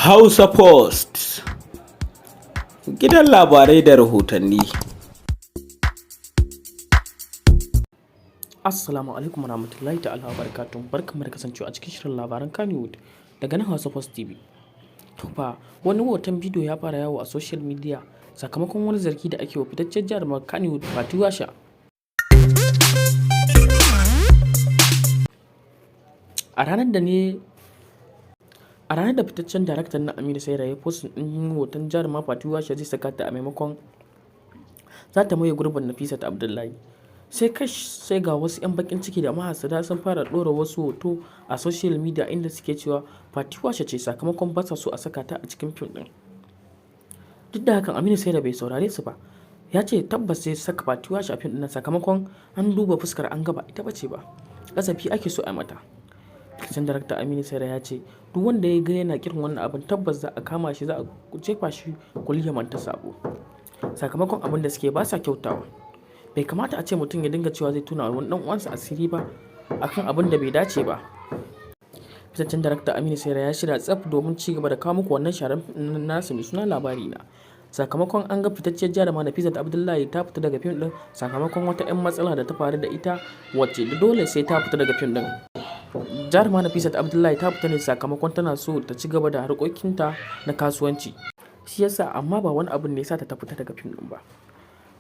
Hausa Post, gidan labarai da rahotanni. Assalamu alaikum warahmatullahi ta'ala wa barakatuh. Barkanmu da kasancewa a cikin shirin labaran Kannywood daga nan Hausa Post TV. To fa, wani hoton bidiyo ya fara yawo a social media sakamakon wani zargi da ake wa fitaccen jarumar Kannywood Fati Washa. A ranar da ne a ranar da fitaccen daraktan na Aminu Saira ya posting ɗin hoton jaruma Fati Washa zai saka ta a maimakon za ta maye gurbin Nafisat Abdullahi. Sai kash, sai ga wasu 'yan bakin ciki da mahassada sun fara ɗora wasu hoto a social media inda suke cewa Fati Washa ce, sakamakon ba sa so a saka ta a cikin fim ɗin. Duk da hakan, Aminu Saira bai saurare su ba. Ya ce tabbas zai saka Fati Washa a fim ɗin sakamakon an duba fuskar an ga ba ita bace ba. Kasafi ake so a mata. Fitaccen darakta Aminu Saira ya ce duk wanda ya ga yana kirin wannan abin, tabbas za a kama shi, za a jefa shi kuliyar manta sabo. Sakamakon abin da suke ba sa kyautawa. Bai kamata a ce mutum ya dinga cewa zai tona wani ɗan uwansa asiri ba akan abin da bai dace ba. Fitaccen darakta Aminu Saira ya shirya tsaf domin ci gaba da kawo muku wannan sharan nasa mai suna Labari Na. Sakamakon an ga fitacciyar jaruma Nafisat Abdullahi ta fita daga fim ɗin sakamakon wata 'yan matsala da ta faru da ita, wacce dole sai ta fita daga fim ɗin. Jaruma Nafisat Abdullahi ta fita ne sakamakon tana so ta ci gaba da harkokinta na kasuwanci. Shi yasa, amma ba wani abun ne ya sa ta fita daga fim ɗin ba.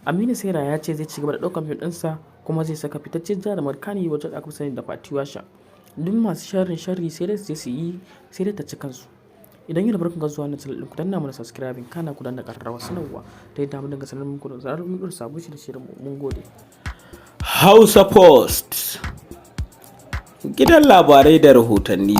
Aminu Saira ya ce zai ci gaba da ɗaukar fim ɗinsa kuma zai saka fitaccen jarumar Kannywood wacce aka fi sani da Fati Washa. Duk masu sharrin sharri sai dai su je su yi, sai dai ta ci kansu. Idan yau da farkon zuwa wannan channel ɗin, ku danna mana subscribing, kana ku danna ƙararrawar sanarwa ta yadda mu dinga sanar muku da zarar mun ɗora sabon shirye-shiryen mu. Mun gode. Hausa Post, gidan labarai da rahotanni.